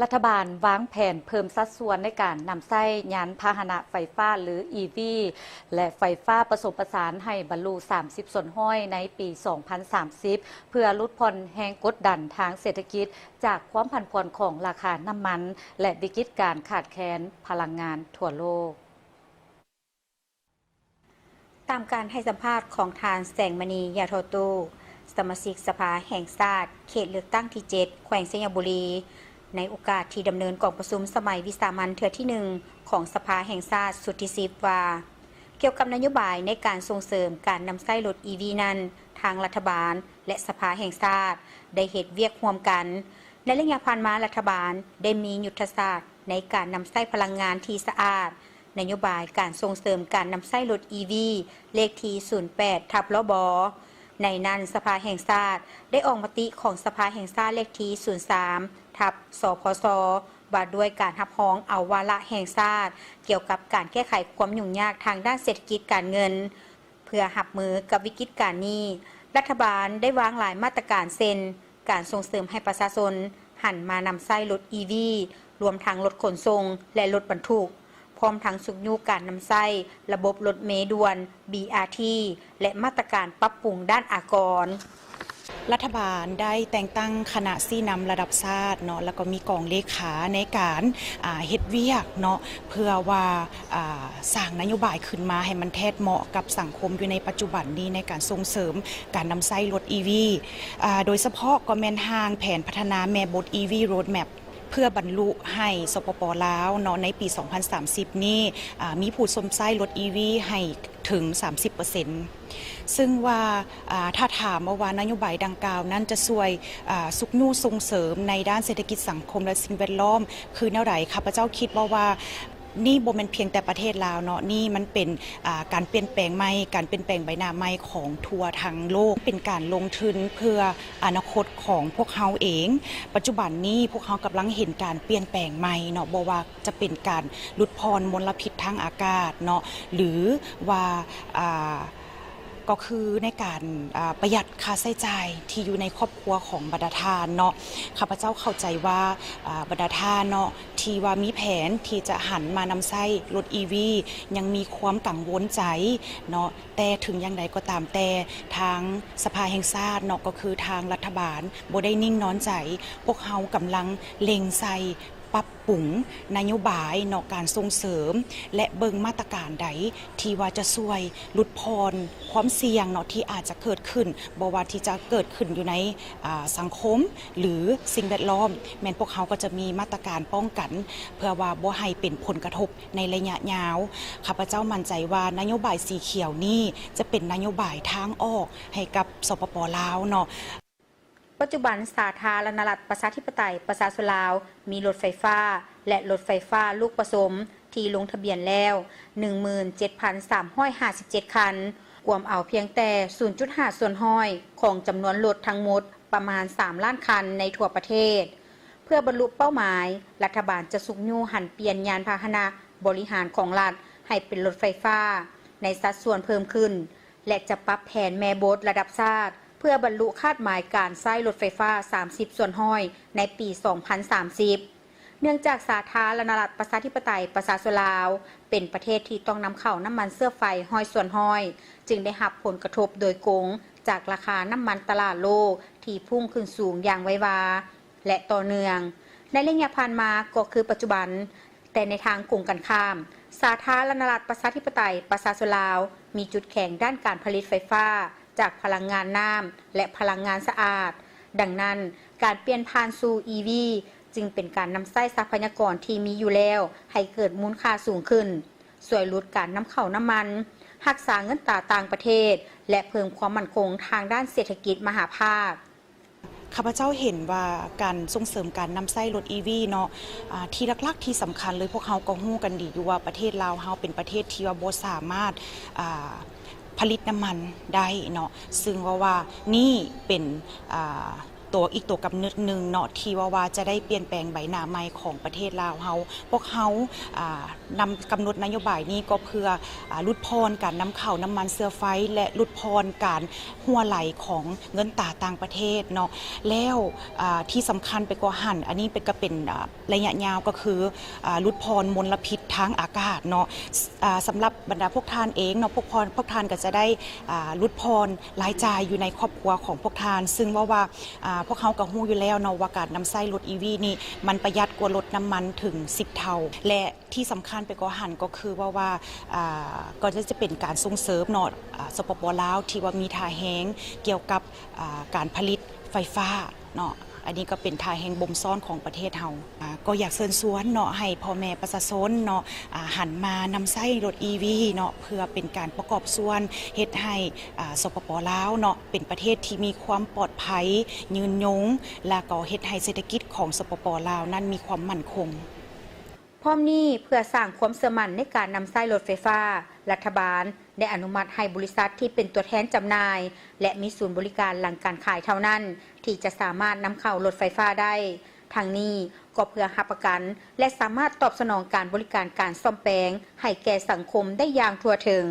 ລັດຖະບານວາງແຜນເພີ່ມສັດສ່ວນໃນການນຳໃຊ້ຍານພາຫະນະໄຟຟ້າ ຫຼື ອີ ວີ ແລະ ໄຟຟ້າປະສົມປະສານໃຫ້ບັນລຸສາມສິບສ່ວນຮ້ອຍໃນປີສອງພັນສາມສິບ ເພື່ອຫຼຸດຜ່ອນແຮງກົດດັນທາງເສດຖະກິດຈາກຄວາມຜັນຜວນຂອງລາຄານ້ຳມັນ ແລະ ວິກິດການຂາດແຄນພະລັງງານທົ່ວໂລກ. ຕາມການໃຫ້ສຳພາດຂອງທ່ານ ແສງມະນີ ຢາທໍ່ຕູ້ ສະມາຊິກສະພາແຫ່ງຊາດ ເຂດເລືອກຕັ້ງທີເຈັດ ແຂວງໄຊຍະບູລີ ໃນໂອກາດທີ່ດຳເນີນກອງປະຊຸມສະໄໝວິສາມັນເທື່ອທີໜຶ່ງ ຂອງສະພາແຫ່ງຊາດຊຸດທີສິບ ວ່າ ກ່ຽວກັບນະໂຍບາຍໃນການສົ່ງເສີມການນຳໃຊ້ລົດ ອີ ວີ ນັ້ນ, ທາງລັດຖະບານ ແລະ ສະພາແຫ່ງຊາດ ໄດ້ເຮັດວຽກຮ່ວມກັນ. ໃນໄລຍະຜ່ານມາ, ລັດຖະບານໄດ້ມີຍຸດທະສາດໃນການນຳໃຊ້ພະລັງງານທີ່ສະອາດ, ນະໂຍບາຍການສົ່ງເສີມການນຳໃຊ້ລົດ ອີ ວີ ເລກທີ ສູນແປດ ທັບ ລບ ໃນນັ້ນ, ສະພາແຫ່ງຊາດໄດ້ອອກມະຕິຂອງສະພາແຫ່ງຊາດເລກທີ ສູນສາມ ທັບ ສພຊ ວ່າດ້ວຍການຮັບຮອງເອົາວາລະແຫ່ງຊາດ ກ່ຽວກັບການແກ້ໄຂຄວາມຫຍຸ້ງຍາກທາງດ້ານເສດຖະກິດການເງິນ. ເພື່ອຮັບມືກັບວິກິດການນີ້, ລັດຖະບານໄດ້ວາງຫຼາຍມາດຕະການ ເຊັ່ນ ການສົ່ງເສີມໃຫ້ປະຊາຊົນຫັນມານຳໃຊ້ລົດ ອີ ວີ ລວມທັງລົດຂົນສົ່ງ ແລະ ລົດບັນທຸກ, ພ້ອມທັງຊຸກຍູ້ການນຳໃຊ້ລະບົບລົດເມດ່ວນ ບີອາທີ ແລະ ມາດຕະການປັບປຸງດ້ານອາກອນ. ລັດຖະບານໄດ້ແຕ່ງຕັ້ງຄະນະຊີ້ນຳລະດັບຊາດເນາະ ແລ້ວກໍມີກອງເລຂາໃນການ ອ່າ ເຮັດວຽກເນາະ ເພື່ອວ່າ ອ່າ ສ້າງນະໂຍບາຍຂຶ້ນມາໃຫ້ມັນແທດເໝາະກັບສັງຄົມຢູ່ໃນປັດຈຸບັນນີ້ ໃນການສົ່ງເສີມການນຳໃຊ້ລົດ ອີ ວີ ອ່າ ໂດຍສະເພາະກໍແມ່ນຮ່າງແຜນພັດທະນາແມ່ບົດ ອີ ວີ ໂຣດແມັບ ເພື່ອບັນລຸໃຫ້ ສປປ ລາວ ເນາະ ໃນປີສອງພັນສາມສິບນີ້ ອ່າ ມີຜູ້ຊົມໃຊ້ລົດ ອີ ວີ ໃຫ້ເຖິງສາມສິບເປີເຊັນ ຊຶ່ງວ່າ ອ່າ ຖ້າຖາມມາວ່ານະໂຍບາຍດັ່ງກ່າວນັ້ນຈະຊ່ວຍ ອ່າ ຊຸກຍູ້ສົ່ງເສີມໃນດ້ານເສດຖະກິດສັງຄົມ ແລະ ສິ່ງແວດລ້ອມຄືແນວໃດ? ຂ້າພະເຈົ້າຄິດວ່າ ວ່ານີ້ບໍ່ແມ່ນພຽງແຕ່ປະເທດລາວເນາະ, ນີ້ມັນເປັນ ອ່າ ການປ່ຽນແປງໃໝ່, ການປ່ຽນແປງໃບໜ້າໃໝ່ຂອງທົ່ວທັງໂລກ, ເປັນການລົງທຶນເພື່ອອະນາຄົດຂອງພວກເຮົາເອງ. ປັດຈຸບັນນີ້ພວກເຮົາກຳລັງເຫັນການປ່ຽນແປງໃໝ່ເນາະ, ບໍ່ວ່າຈະເປັນການຫຼຸດຜ່ອນມົນລະພິດທາງອາກາດເນາະ ຫຼືວ່າ ອ່າ ກໍຄືໃນການ ອ່າ ປະຢັດຄ່າໃຊ້ຈ່າຍທີ່ຢູ່ໃນຄອບຄົວຂອງບັນດາທ່ານເນາະ. ຂ້າພະເຈົ້າເຂົ້າໃຈວ່າ ອ່າ ບັນດາທ່ານເນາະ ທີ່ວ່າມີແຜນທີ່ຈະຫັນມານຳໃຊ້ລົດ ອີ ວີ ຍັງມີຄວາມກັງວົນໃຈເນາະ, ແຕ່ເຖິງຢ່າງໃດກໍຕາມແຕ່ ທາງສະພາແຫ່ງຊາດເນາະ ກໍຄືທາງລັດຖະບານບໍ່ໄດ້ນິ່ງນອນໃຈ. ພວກເຮົາກຳລັງເລັ່ງໃສ່ ປັບປຸງນະໂຍບາຍເນາະ ການສົ່ງເສີມ ແລະ ເບິ່ງມາດຕະການໃດທີ່ວ່າຈະຊ່ວຍຫຼຸດຜ່ອນຄວາມສ່ຽງເນາະ ທີ່ອາດຈະເກີດຂຶ້ນ, ບໍ່ວ່າທີ່ຈະເກີດຂຶ້ນຢູ່ໃນ ອ່າ ສັງຄົມ ຫຼື ສິ່ງແວດລ້ອມ, ແມ່ນພວກເຮົາກໍຈະມີມາດຕະການປ້ອງກັນ ເພື່ອວ່າບໍ່ໃຫ້ເປັນຜົນກະທົບໃນໄລຍະຍາວ. ຂ້າພະເຈົ້າໝັ້ນໃຈວ່ານະໂຍບາຍສີຂຽວນີ້ຈະເປັນນະໂຍບາຍທາງອອກໃຫ້ກັບ ສປປ ລາວ ເນາະ. ປັດຈຸບັນ ສາທາລະນະລັດ ປະຊາທິປະໄຕ ປະຊາຊົນລາວ ມີລົດໄຟຟ້າ ແລະ ລົດໄຟຟ້າລູກປະສົມທີ່ລົງທະບຽນແລ້ວ ໜຶ່ງໝື່ນເຈັດພັນສາມຮ້ອຍຫ້າສິບເຈັດຄັນ, ກວມເອົາພຽງແຕ່ ສູນຈຸດຫ້າສ່ວນຮ້ອຍ ຂອງຈຳນວນລົດທັງໝົດປະມານ ສາມລ້ານຄັນໃນທົ່ວປະເທດ. ເພື່ອບັນລຸເປົ້າໝາຍ, ລັດຖະບານຈະຊຸກຍູ້ຫັນປ່ຽນຍານພາຫະນະບໍລິຫານຂອງລັດໃຫ້ເປັນລົດໄຟຟ້າໃນສັດສ່ວນເພີ່ມຂຶ້ນ ແລະ ຈະປັບແຜນແມ່ບົດລະດັບຊາດ ເພື່ອບັນລຸຄາດໝາຍການໃຊ້ລົດໄຟຟ້າສາມສິບສ່ວນຮ້ອຍໃນປີສອງພັນສາມສິບ. ເນື່ອງຈາກສາທາລະນະລັດ ປະຊາທິປະໄຕ ປະຊາຊົນລາວ ເປັນປະເທດທີ່ຕ້ອງນຳເຂົ້ານ້ຳມັນເຊື້ອໄຟຮ້ອຍສ່ວນຮ້ອຍ ຈຶ່ງໄດ້ຮັບຜົນກະທົບໂດຍກົງຈາກລາຄານ້ຳມັນຕະຫຼາດໂລກທີ່ພຸ່ງຂຶ້ນສູງຢ່າງໄວວາ ແລະ ຕໍ່ເນື່ອງ. ໃນໄລຍະຜ່ານມາກໍຄືປັດຈຸບັນ, ແຕ່ໃນທາງກົງກັນຂ້າມ, ສາທາລະນະລັດ ປະຊາທິປະໄຕ ປະຊາຊົນລາວ ມີຈຸດແຂງດ້ານການຜະລິດໄຟຟ້າຈາກພະລັງງານນ້ຳ ແລະ ພະລັງງານສະອາດ. ດັ່ງນັ້ນ, ການປ່ຽນຜ່ານສູ່ ອີ ວີ ຈຶ່ງເປັນການນຳໃຊ້ຊັບພະຍາກອນທີ່ມີຢູ່ແລ້ວໃຫ້ເກີດມູນຄ່າສູງຂຶ້ນ, ຊ່ວຍຫຼຸດການນຳເຂົ້ານ້ຳມັນ, ຮັກສາເງິນຕາຕ່າງປະເທດ ແລະ ເພີ່ມຄວາມໝັ້ນຄົງທາງດ້ານເສດຖະກິດມະຫາພາກ. ຂ້າພະເຈົ້າເຫັນວ່າການສົ່ງເສີມການນຳໃຊ້ລົດ ອີ ວີ ເນາະ ອ່າ ທີ່ຫຼັກໆທີ່ສຳຄັນເລີຍ ພວກເຮົາກໍຮູ້ກັນດີຢູ່ວ່າປະເທດລາວເຮົາເປັນປະເທດທີ່ວ່າບໍ່ສາມາດ ອ່າ ຜະລິດນ້ຳມັນໄດ້ເນາະ, ຊຶ່ງເວົ້າວ່ານີ້ເປັນ ອ່າ ໂຕ ອີກໂຕກຳນົດໜຶ່ງເນາະ ທີ່ວ່າ ວ່າຈະໄດ້ປ່ຽນແປງໃບໜ້າໃໝ່ຂອງປະເທດລາວເຮົາ. ພວກເຮົາ ອ່າ ນຳກຳນົດນະໂຍບາຍນີ້ກໍເພື່ອ ອ່າ ຫຼຸດຜ່ອນການນຳເຂົ້ານ້ຳມັນເຊື້ອໄຟ ແລະ ຫຼຸດຜ່ອນການຮົ່ວໄຫຼຂອງເງິນຕາຕ່າງປະເທດເນາະ. ແລ້ວ ອ່າ ທີ່ສຳຄັນໄປກວ່າຫັ້ນ ອັນນີ້ເປັນ ກໍເປັນ ອ່າ ໄລຍະຍາວ ກໍຄື ອ່າ ຫຼຸດຜ່ອນມົນລະພິດທາງອາກາດເນາະ. ອ່າ ສຳລັບບັນດາພວກທ່ານເອງເນາະ ພວກທ່ານ ພວກທ່ານກໍຈະໄດ້ ອ່າ ຫຼຸດຜ່ອນລາຍຈ່າຍຢູ່ໃນຄອບຄົວຂອງພວກທ່ານ ຊຶ່ງເວົ້າວ່າ ອ່າ ພວກເຮົາກໍຮູ້ຢູ່ແລ້ວເນາະວ່າການນຳໃຊ້ລົດອີວີນີ້ ມັນປະຢັດກວ່າລົດນ້ຳມັນເຖິງສິບເທົ່າ ແລະ ທີ່ສຳຄັນໄປກວ່າຫັ້ນກໍຄືເວົ້າວ່າ ອ່າ ກໍຈະເປັນການສົ່ງເສີມເນາະ ອ່າ ສປປ ລາວ ທີ່ວ່າມີທ່າແຮງກ່ຽວກັບ ອ່າ ການຜະລິດໄຟຟ້າເນາະ. ອັນນີ້ກໍເປັນທ່າແຮງບົ່ມຊ້ອນຂອງປະເທດເຮົາ. ອ່າ ກໍຢາກເຊີນຊວນເນາະ ໃຫ້ພໍ່ແມ່ປະຊາຊົນເນາະ ອ່າ ຫັນມານຳໃຊ້ລົດອີວີເນາະ ເພື່ອເປັນການປະກອບສ່ວນເຮັດໃຫ້ ອ່າ ສປປ ລາວເນາະ ເປັນປະເທດທີ່ມີຄວາມປອດໄພ, ຍືນຍົງ ແລະ ກໍເຮັດໃຫ້ເສດຖະກິດຂອງ ສປປ ລາວ ນັ້ນມີຄວາມໝັ້ນຄົງ. ພ້ອມນີ້ ເພື່ອສ້າງຄວາມເຊື່ອໝັ້ນໃນການນຳໃຊ້ລົດໄຟຟ້າ, ລັດຖະບານໄດ້ອະນຸມັດໃຫ້ບໍລິສັດທີ່ເປັນຕົວແທນຈຳໜ່າຍ ແລະ ມີສູນບໍລິການຫຼັງການຂາຍເທົ່ານັ້ນ ທີ່ຈະສາມາດນຳເຂົ້າລົດໄຟຟ້າໄດ້. ທັງນີ້ກໍເພື່ອຮັບປະກັນ ແລະ ສາມາດຕອບສະໜອງການບໍລິການການສ້ອມແປງໃຫ້ແກ່ສັງຄົມໄດ້ຢ່າງທົ່ວເຖິງ.